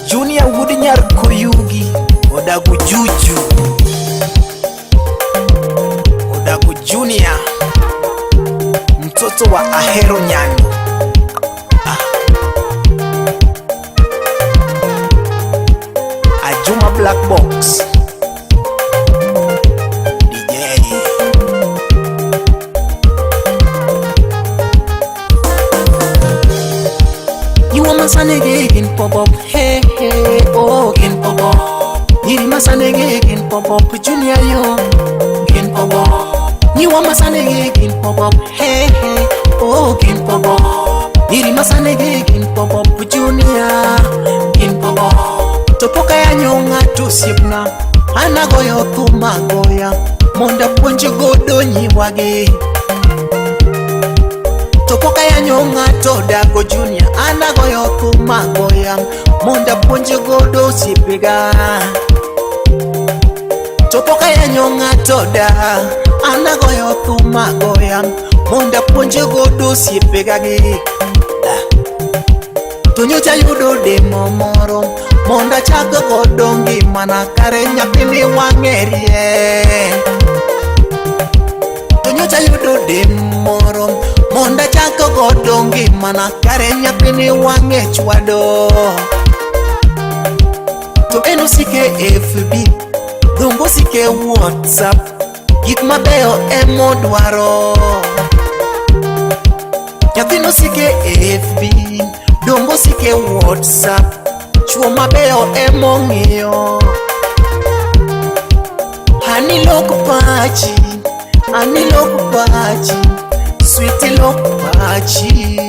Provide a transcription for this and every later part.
Junior wuod nyar Koyugi odago Juju. Odago Junior mtoto wa Ahero Nyando. Ah. Ajuma Black Box DJ. You want my son again, pop up, hey, hey, oh, again, pop up. Yiri my son again, pop up, junior, yo, again, pop up. You want my son again, pop up, hey, hey, oh, again, pop up. Yiri my son again, pop up, junior, again, pop up. Topoka ya nyonga tusiepna, anagoyo thum agoya, mondo apuonj godo nyiwagi. To pok ayanyo ng'ato dago junior an agoyo thum agoya mondo apuonj godo osiepega To pok ayanyo ng'ato da an agoyo thum agoya mondo apuonj godo osiepega gi To nyocha ayudo demo moro mondo achak godo ngimana kare nyathini wang'e riek To nyocha ayudo dem moro mondo achak godo ngimana kare nyathini wang'e chwado To en osike FB donge osike WhatsApp gik mabeyo emodwaro Nyathino osike FB donge osike WhatsApp chuo mabeyo emong'iyo Hani lok pachi, hani lok pachi, sweetie lok pachi.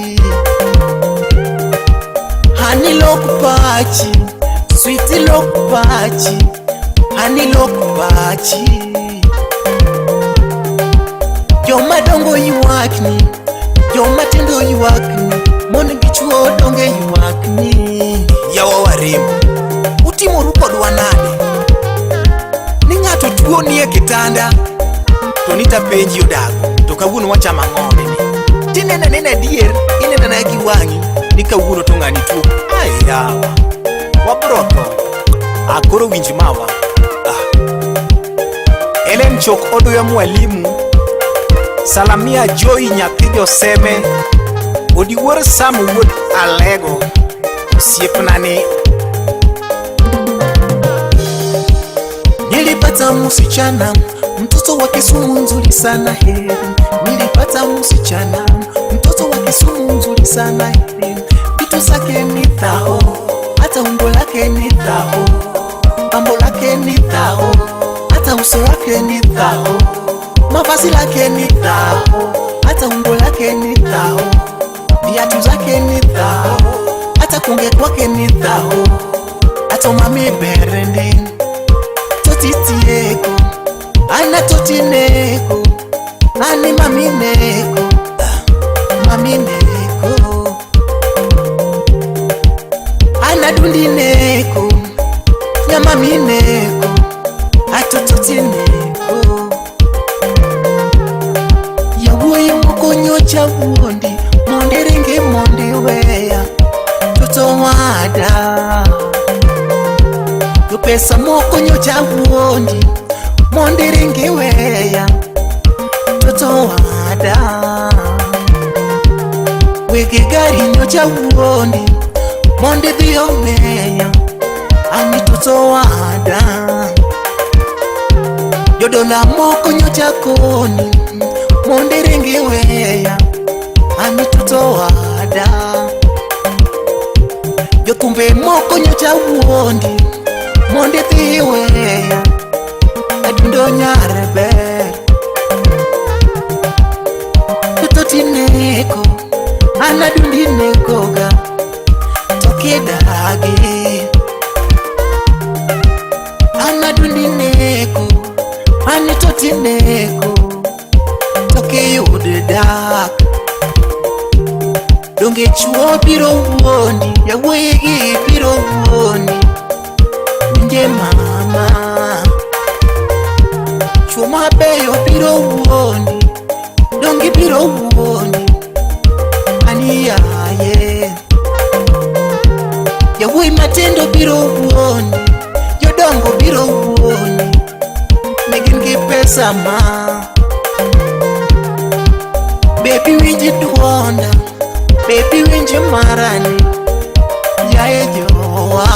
Hani lok pachi, sweetie lok pachi, hani lok pachi. Joma dongo ywakni, joma tindo ywakni, mon gi chuo donge ywakni. Yawa warembo, utimoru kodwa nade? Ni ng'ato tuo nie kitanda to nitapenji odago to kawuono wachamo ang'o nene? Tineno anena adier, ineno anena gi wang'i ni kawuono to ng'ani tuo. Ai yawa, wabro tho. Ah, koro winj mawa. Ah. Ellen Chok Oduya mwalimu, Salamia Joy nyathi Joseme, Odiwuor Sam wuod Alego, osiepna ni Nilipata msichana mtoto wa Kisumu nzuri sana he. Nilipata msichana mtoto wa Kisumu nzuri sana he. Vitu zake ni thao, hata umbo lake ni thao, pambo lake ni thao, hata uso wake ni thao, mavazi lake ni thao, hata umbo lake ni thao, viatu zake ni thao, hata kuongea kwake ni thao, hata mami berendi totitieko ana totineko ani mamineko mamineko ana dundineko nyamamineko atototineko yawuoyi moko nyocha wuondi mondo iringi mondo iweya toto wada to pesa moko nyocha wuondi mondo iringi iweya toto wada wege gari nyocha wuondi mondo idhi omeya ani toto wada jodola moko nyocha koni mondo iringi iweya ani toto wada jothumbe moko nyocha wuondi mondo idhi iweya adundo nyar ber to tineko an adundi nekoga to kidagi an adundi neko an to tineko to kiyud dak donge chuo biro wuondi yawuoyi gi biro wuondi winje mama chuo mabeyo biro wuondi donge biro wuondi ani yawa Yawuoyi matindo biro wuondi, jodongo biro wuondi, ne gin gi pesa ma. Baby winji duonda, baby winji marani, yaye jowa.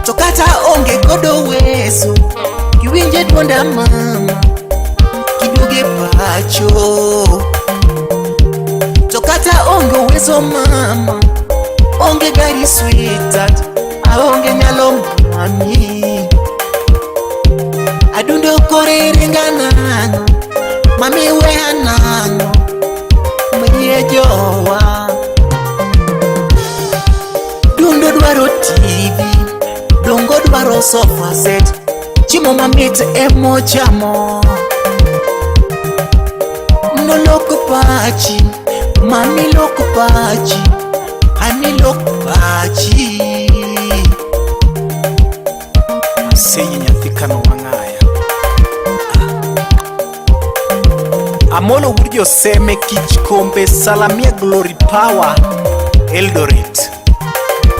To kata onge godo weso, kiwinje duonda mama, kiduoge pacho. To kata onge uwezo mama, onge gari sweetheart, aonge nyalo mami. Adundo kore ringa nang'o, mami weya nang'o, mayie jowa. Dundo dwaro TV, dongo dwaro sofa set, chiemo mamit emochamo. Noloko pachi, mami loko pachi, ani loko pachi. Asenyi nyathi kano wang'aya. Amolo wuod Joseme Kich Kombe Salamia Glory Power Eldoret.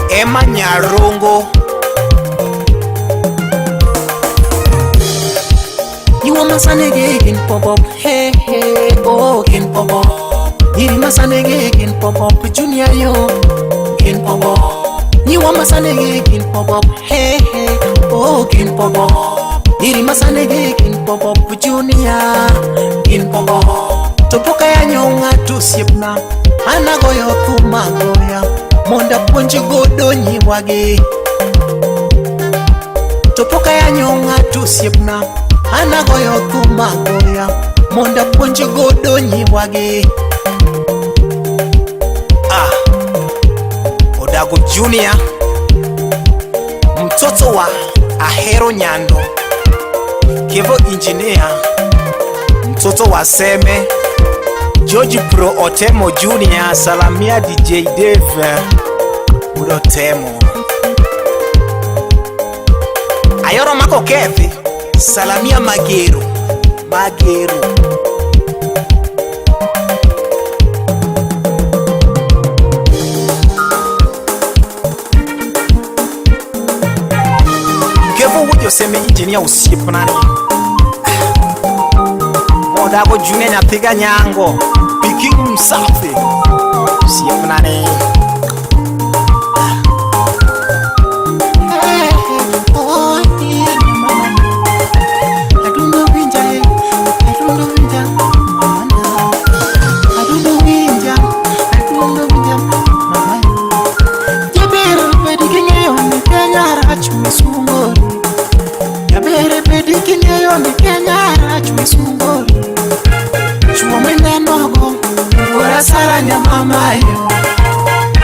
Emma Nyarongo. Yiwa masanege gin pop up, hey hey, oh gin pop up. Yiri masanege gin pop up, junior yo, gin pop up. Yiwa masanege gin pop up, hey hey, oh gin pop up. Yiri masanege gin pop up, junior, gin pop up. To pok ayanyo ng'ato osiepna, an agoyo thum agoya, mondo apuonj godo nyiwagi. To pok ayanyo ng'ato osiepna, an agoyo thum agoya, mondo apuonj godo nyiwagi. Ah, Odago Junior, mtoto wa Ahero Nyando, Kevo Engineer, mtoto wa Seme, George Pro Otemo Junior, Salamia DJ Dave Otemo. Ayoro mako kethi, Salamia Magero, Magero. Kevo wuod Joseme Engineer osiepna ni. Modago Junior nyathi Ganyango, Piking Msafi osiepna ni. Adundo winja, adundo winja, mama. Adundo winja, adundo winja, mama. Jaber bed king'eyo ni Kenya rach misungori. Jaber bed king'eyo ni Kenya rach misungori. Chuo minenogo, wuora Sara nyamama yo.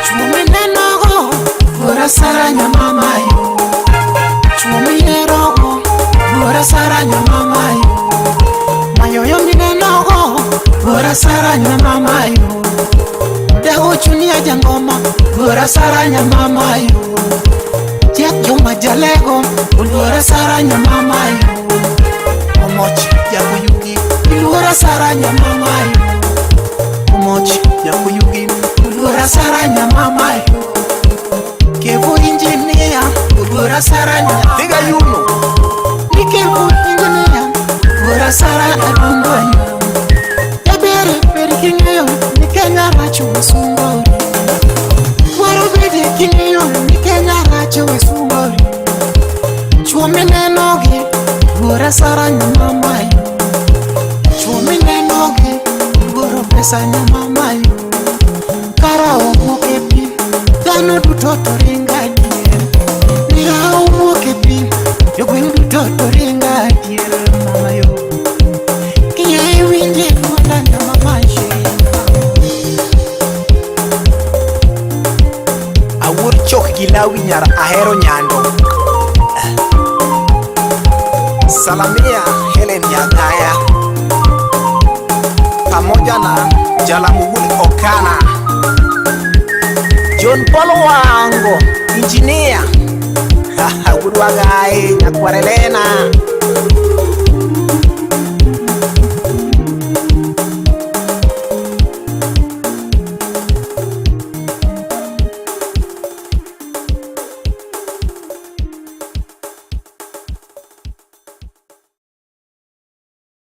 Chuo minenogo, wuora Sara nyamama yo. Chuo mihero wuora Sara nyamama yo. Mayoyo minenogo, wuora Sara nyamama yo. Dago chunia jangoma, wuora Sara nyamama yo. Jack Juma Jalego, wuora Sara nyamama yo. Omoch Jakuyugi, wuora Sara nyamama yo. Omoch Jakuyugi, wuora Sara nyamama yo. Kevo engineer, wuora Sara nyamama Dhiga yo. Yuno, Nikevo engineer, wuora Sara adundo yo. Jaber ber king'eyo ni Kenya rach wisungori. Dwaro bede king'eyo ni Kenya rach wisungori. Chuo minenogi, wuora Sara nyamama yo. Chuo minenogi, luoro pesa nyamama yo. Kara owuok e pi, dhano duto to ringo adier. Mira owuok e pi, jogweng' duto to ringo adier mama yo. Kiye iwinje duonda nyamama shiri. Awuor chok gi lawi nyar Ahero Nyando. Salamia Helen Nyagaya pamoja na Jalamuhuli Okana, John Paul Wango engineer Wuod Wagai nyakwar Elena.